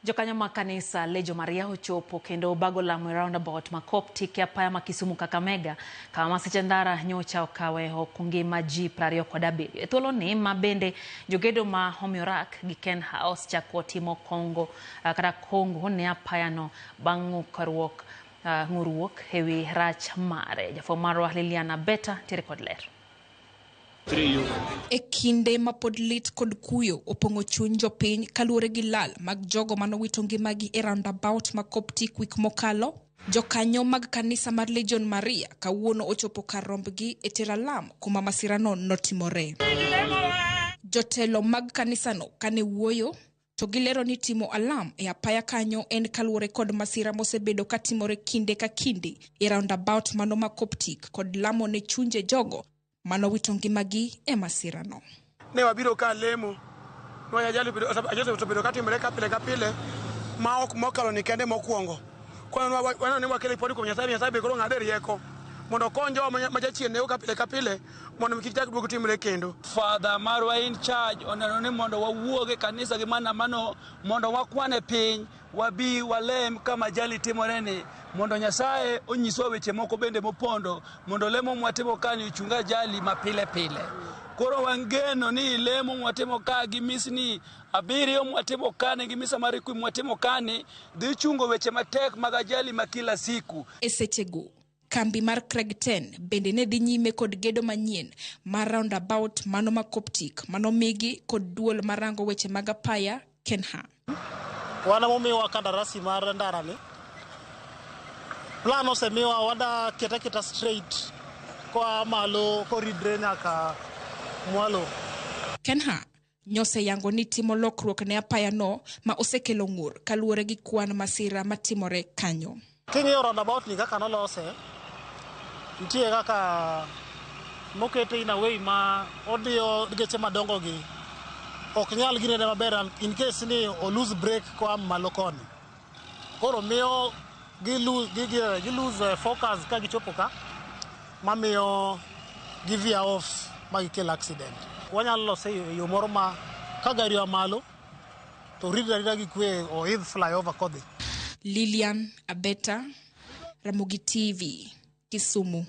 Jokanyo mag kanisa Legion Maria ochopo kendo bago lamo e roundabout ma Coptic e apaya ma Kisumu Kakamega kama masiche ndara nyocha okawe oko ngima ji 27. E thuoloni ma bende jogedo ma Homiorak gi Ken House chako timo kongo kata kongo ne apayano bang' ng'ukruok ng'uruok ewi rach mare. Jafwambo marwa Liliana Beta ntiere kod ler. E kinde ma pod lit kod kuyo opong'o chuny jopiny kaluwore gi lal mag jogo manowito ngimagi e roundabout ma Coptic wik mokalo, jokanyo mag kanisa mar Legion Maria kawuono ochopo kar rombgi e tero alam kuma masirano notimore. Jotelo mag kanisano kane wuoyo to gilero ni timo alam e apaya kanyo en kaluwore kod masira mosebedo katimore kinde ka kinde e roundabout mano ma Coptic kod lamo ne chunje jogo manowito ngimagi e masirano. Ne wabiro ka lemo nwach ajali osebedo katimore ka pile ka pile ma ok mokalo ni kende mokwongo. Koro waneno ni wakelo ripot kuom Nyasaye, Nyasaye be koro ng'ade rieko mondo okony jowa ma jachien nego ka pile ka pile mondo kik chak duog timre kendo. Father marwa in charge oneno ni mondo wawuog e kanisa gi mana mano mondo wakwan e piny wabi walem kama ajali timore ni mondo Nyasaye onyiswa weche moko bende mopondo mondo lemo mwatimo kani ochung ajali mapile pile. Koro wangeno ni lemo mwatimo ka gi misni 7 mwatimo kani gi misa mar requiem mwatimo kani dhi chungo weche matek mag ajali ma kila siku. E sechego, kambi mar Craig 10 bende ne dhi nyime kod gedo manyien mar roundabout mano ma Coptic manomigi kod duol marango weche mag apaya Kenha. Wan emomiwa kandarasi mar ndarani. Plan osemiwa wada keta keta straight koa malo koridre nyaka mwalo. Kenha nyoseyango ni timo lokruok ne apaya no ma osekelo ng'ur kaluwore gi kwan masira matimore kanyo. King'iyo roundabout ni kaka nolose, nitie kaka mokete in a way ma odiyo geche madongo gi ok nyal ginene maber in case ni o lose brake koa malo koni. Koro miyo gi lose focus ka gichopo ka mamiyo gi veer off ma gikel accident. Wanyalo lose e yo moro ma ka gari oa malo to ridre arita gi kwe oidh flyover kodhi. Lilian Abeta, Ramogi TV, Kisumu.